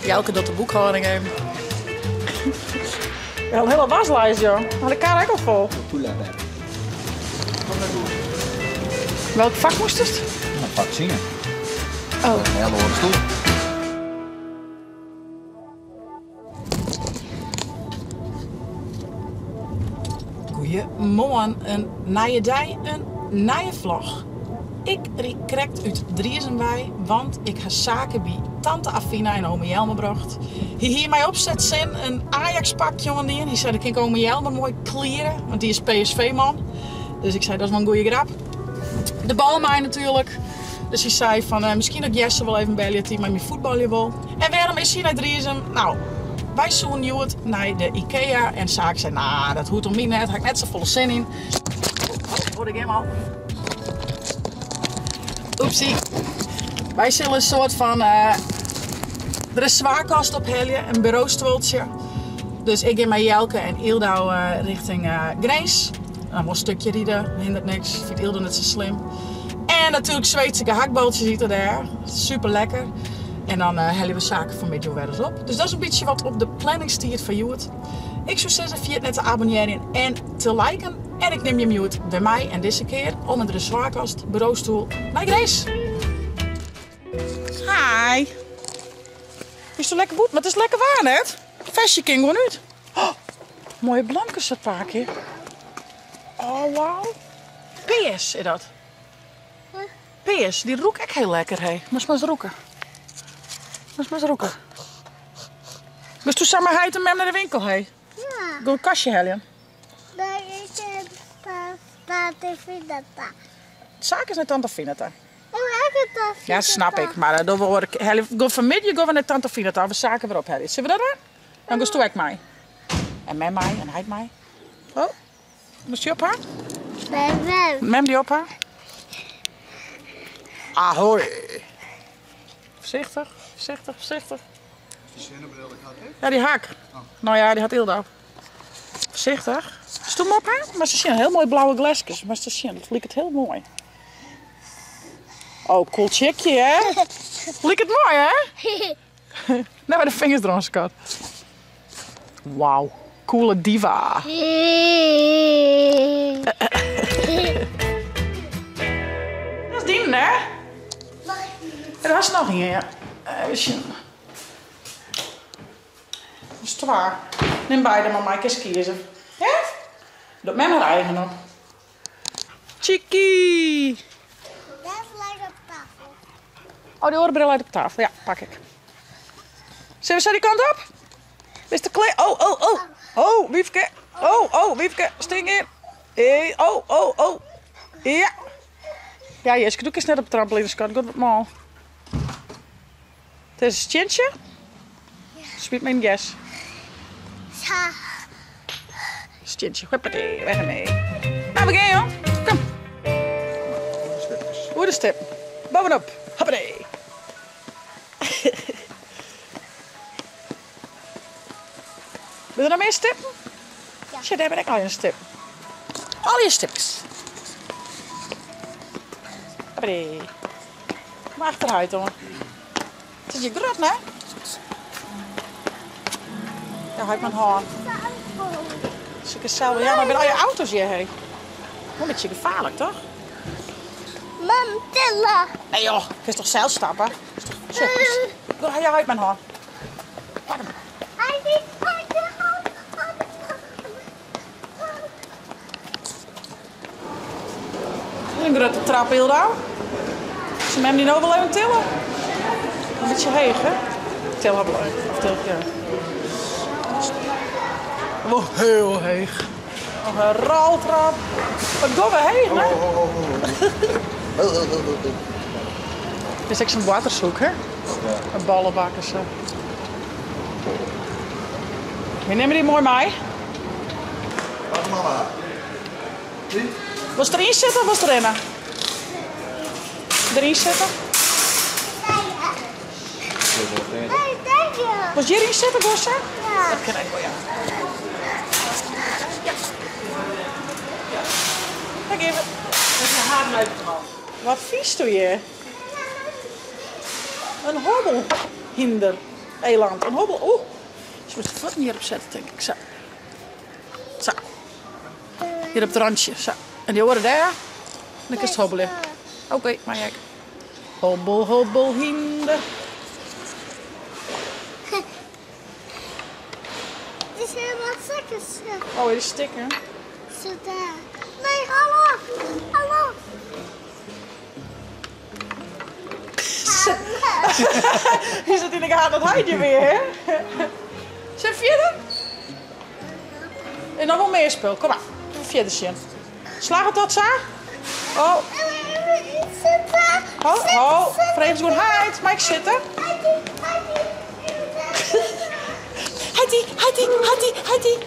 Jelke docht de boekhâlding even. Ja, in hiele waslijst, joh. Mar de kar ek al fol. Welk fak moastest? Nou, fak tsien. Oh. Een hele oare stoel. Goeiemoarn, in nije dei, in nije vlog. Ik ried krekt út Driezum wei, want ik ha saken by tante Afina en ome Jelmer brocht. Hy hie my opsetsin in Ajax-pakje oandien. Hy sei, dan kin ik ome Jelmer moai kliere, want dy is PSV-man. Dus ik sei, dat is wol in goeie grap. De bal mei natuerlik. Dus hy sei fan, miskien dat Jesse wol even belje dat hy mei my fuotbalje wol. En wêrom is hy nei Driezum? Nou, wy soenen hjoed nei de Ikea en Sake sei, nah, dat hoecht om my net, ha ik net safolle sin yn. Oh, oh, daar gaan we al. Oepsie. Wy sille in soart fan de dressoirkast ophelje, in bureaustuoltsje. Dus ik gean mei Jelke en Yldau richting Grins. Dan wol in stukje ride, hindert niks, fynt Yldau net sa slim. En natuerlik Sweedske gehaktbaltsjes ite dêr, super lekker. En dan helje we Sake fanmiddei wer ris op. Dus dat is in bytsje wat op de planning stiet foar hjoed. Ik soe sizze, ferjit net te abonnearjen en te liken. En ik nim jim hjoed wer mei en dizze kear om in dressoirkast, bureaustoel, nei Grins. Hi. Bist lekker bûten? Mar it is lekker waar net. Festje kin gewoan út. Oh, moaie blomkes dat paakje. Oh, wauw. Pears is dat. Pears, dy rûke ek hiel lekker, hé. Moatst mar ris rûke. Moatst mar ris rûke. Gisto sa mei heit en mem nei de winkel, hé? Ja. Go in kastje heljen. Nei ik tante Fina ta. Sake is nei tante Fina ta. Oh, ek nei tante Fina Ja, snap ik, mar eh, dan we helje, go fanmiddei go we nei tante Fina ta, we Sake wer ophelje. Sille we dat dwaan? Dan gisto ek mei. En mem mei en heit mei. Oh, moatst dy op ha? Mem. Mem dy op ha? Ahoy. Voorzichtig, voorzichtig, voorzichtig. Die zonnebril, ik had ik. Ja, dy ha ik. No ja, dy hat Yldau. Voorzichtig. Wolst him op ha? Moatst sjen, hiel moai blauwe gleskes. Moatst sjen, it liket hiel moai. Oh, cool chickje, hè? Liket moai, hè? Net mei de fingers deroan, skat. Wauw, coole diva. Dat is dyn, hè? Der hast noch ien, ja. Even sjen. Dat is twa. Nim beide mar mei, kinst kieze. Hè? Docht mem har eigen op. Chickie! Dat leit op tafel. Oh, dy oare bril leit op tafel. Ja, pak ik. Sille we sa dy kant op? Bist der klear? Oh, oh, oh. Oh, Wiefke. Oh, oh, Wiefke. Stink in. Hey, oh, oh, oh. Ja. Ja, Jiske, do kinst net op de trampoline, skat. Goed wat mâl. It is in stientsje. Smyt my yn it gers. Sa. Stientsje, huppatee, weg ermee. Nou, we gean joh. Kom. Oer de stip. Bovenop. Hoppatee. Binne der noch mear stippen? Ja. Sjoch, dêr binne ek allegear stippen. Allegear stipkes. Hoppatee. Kom achter heit oan. It is hjir grut, ne? Ja, heit mei in hân. Sokke selde. Ja, mar binne allegear auto's hjir, hé. Wol in bytsje gefaarlik, toch? Mam, tille. Nee joh, kinst toch sels stappe? Sjoch, go ha je heit mei in hân. Pak him. In grutte trap, Yldau. Sil mem dy no wol even tille? In bytsje heech, hè? Til har wol even. Of til, ja. Wol hiel heech. Noch in roltrap. Wat gean we heech, hè? Dit is ek sa'n boartershoek, hè? In ballebak en sa. We nimme dy moai mei. Wacht mama. Wolst deryn sitte of wolst rinne? Deryn sitte? Wolst hjiryn sitte, Gosse? Ja. Dat kin ek wol, ja. Ja. Ja. Daar gean we. Wat fynsto hjir? In hobbelhynder. Eland. In hobbel. Oeh. Ze moest de voeten hierop zetten, denk ik. Zo. Zo. Hier op het randje. Zo. En die oren daar. Dan kun je het hobbelen. Oké, maar ik. Hobbel, hobbel, hinder. Het is helemaal zakken. Oh, hier is stikken. Zo daar. Nee, hallo. Hallo. Is het in de gaten dat hij je weer, hè? Zijn verder? En nog wel meer spul. Kom maar. Verder zien. Slaag het tot zo? Oh. Oh, oh. Vreemd is gewoon hard. Mag ik zitten? Heidi, Heidi, Heidi, Heidi.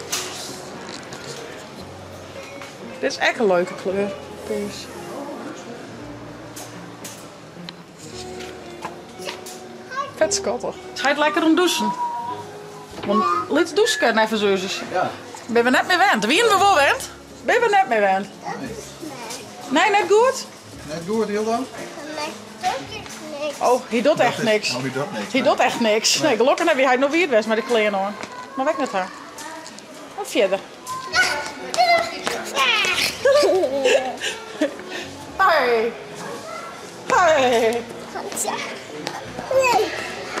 Dit is echt een leuke kleur. Peers. Vet schattig. Het gaat lekker om douchen. Want laat douchen even zusjes. Ja. Ben we net mee wend? Wie we wel wend? Ben we net mee wend? Nee, net goed? Net goed, Hilda? Oh, hij doet echt is- niks. oh, hij doet niks, Hij nee. doet echt niks. Nee, gelukkig heb hij nog weer best met de kleren aan. Maar weg met haar. Wat verder. Hey. Hey. Nee,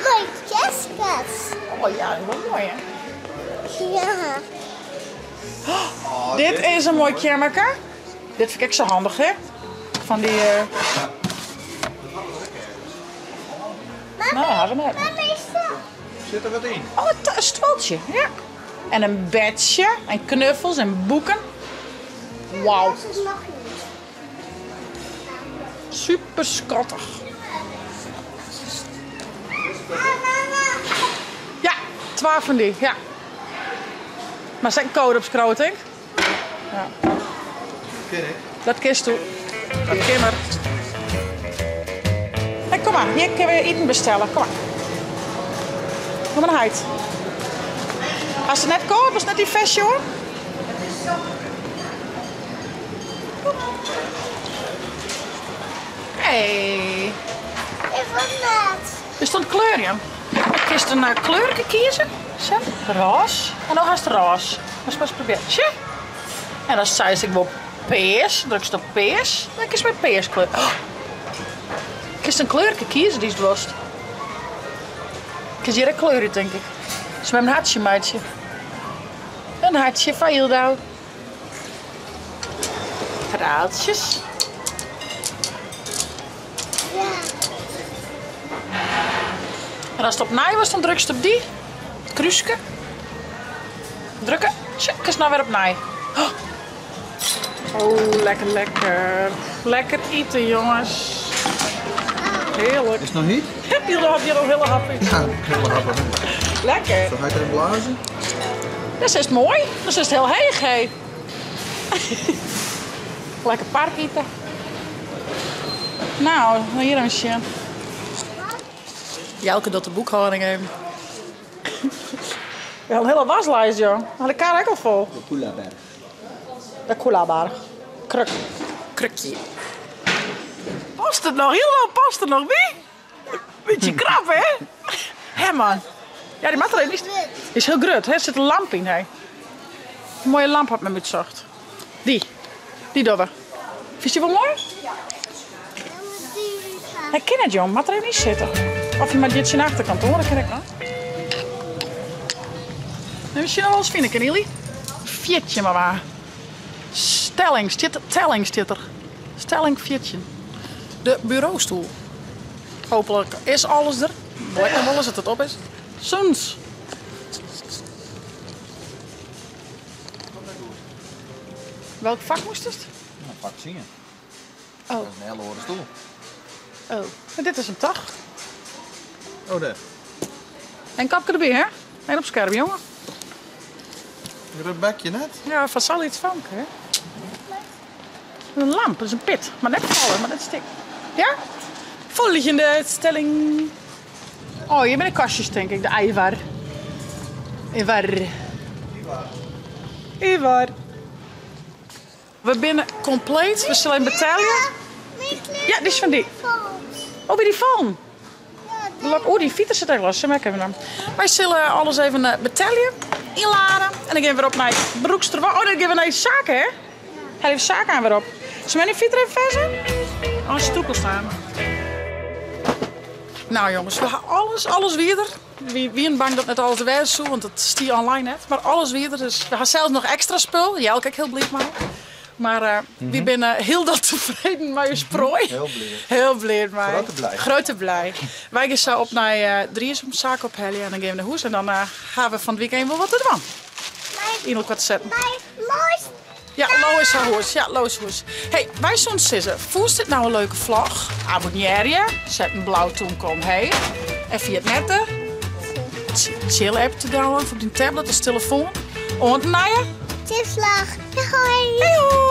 mooi kerstkas. Oh ja, dat is wel mooi hè. Ja. Oh, Dit is een mooi kermeke. Dit vind ik zo handig hè. Van die... Nou, hebben we net. Mama is dat. Zit er wat in? Oh, een stoeltje, ja. En een bedje en knuffels en boeken. Wauw, Dat is het nog niet. super schattig. Ah, mama. Ja, 12 van die, ja. Maar zijn code op skroot, denk ik. Ja. Ken ik. Dat kist toe. Dat kimmer. Hey, kom maar, hier kunnen we eten bestellen. Kom maar. Kom maar uit. Als het net koud was net die vestje hoor. Hey. Even net. Is dat een kleur, ja? Ik kies een kleurtje kiezen. Zo, roze. En dan gaat het roze. Dat is pas proberen. Tje. En dan zei ik wel peers. Druk ze op peers. Dan kies ik mijn peerskleur. Oh. Ik kies een kleurtje kiezen die is het worst. Ik kies hier een kleur uit, denk ik. Dus met een hartje, meidje. Een hartje van Jildau. Kraaltjes. Ja. En als het op nij was, dan druk je op die. Het kruiske. Drukken. Tje, ik is nou weer op nij. Oh. Oh, lekker, lekker. Lekker eten, jongens. Heerlijk. Is het nog niet? Jullie hadden hier al hele happy. Ja, hele happig. Lekker. Zo ga je erin blazen? Dat is mooi. Dat is heel heeg, hè. Lekker park eten. Nou, hier een sje. Jelke doet de boekhouding even. Ja, een hele waslijst, joh. Had de kaart ook al vol. De Koelaberg. De Koelaberg. Kruk. Krukje. Past het nog? Helemaal past het nog, wie? Beetje krap, hè? Hè, man. Ja, die matter is heel groot, hè? Er zit een lamp in, hè? Een mooie lamp had men uitzocht. Die. Die doen we. Vind je die wel mooi? Ja. Hij kan het, jong. Maar er even niet zitten. Of je maar dit zijn achterkant, hoor. Dat kan ik nog. En misschien al wel eens vinden, Cornelie. Viertje maar waar. Stelling, zit er, telling zit er. Stelling viertje. De bureaustoel. Hopelijk is alles er. Lekker wel eens dat het op is. Soens. Welk vak moest het? Nou, pak zingen. Oh. Dat is een hele horen stoel. Oh. En dit is een tag. Oh, daar. En kapje erbij, hè? En op scherm, jongen. Dat bekje net. Ja, van zal iets van, hè? Een lamp, dat is een pit. Maar net vallen, maar net stik. Ja? Volgende stelling. Oh, hier ben de kastjes, denk ik. De Ivar. Ivar. Ivar. We binnen compleet. We zullen betalen. Ja, die is van die. Oh, bij die phone. Ja, Gelok. Oeh, dy fiter sit ek los. Sil ik even dan. Wy sille alles even betelje, ynlade en dan gean we wer op nei Broeksterwâld. Oh, dan gean we nei Sake, hè? Helje we Sake aan wer op. Sil men dy fiter even ferse? Oh, stoepel staan. Nou jonges, we ha alles, alles wie der. Wy wienen bang dat net alles der wêze soe, want dat stie online net. Mar alles wie der, dus we ha sels noch ekstra spul. Jelke ek hiel bliid mei. Mar uh, wy binne hielendal tefreden mei ús proai. Hiel bliid. Hiel bliid mei. Grutte blij. Grutte blij. Wy gean sa op nei uh, Dries om saken opheljen en dan gean we nei hûs en dan uh, ha we fan it wykein wol wat te dwaan. Yn elkoar te setten. Lois. Ja, Lois har hûs. Ja, Lois hûs. Hey, wy soenen sizze, fûnst dit nou in leuke vlog? Abonnearje, set in blau tûmke omheech. En ferjit net de Tsjil app te downloaden op dyn tablet of telefoan. Oant in nije. Tsjilslach. Hoi. Hoi.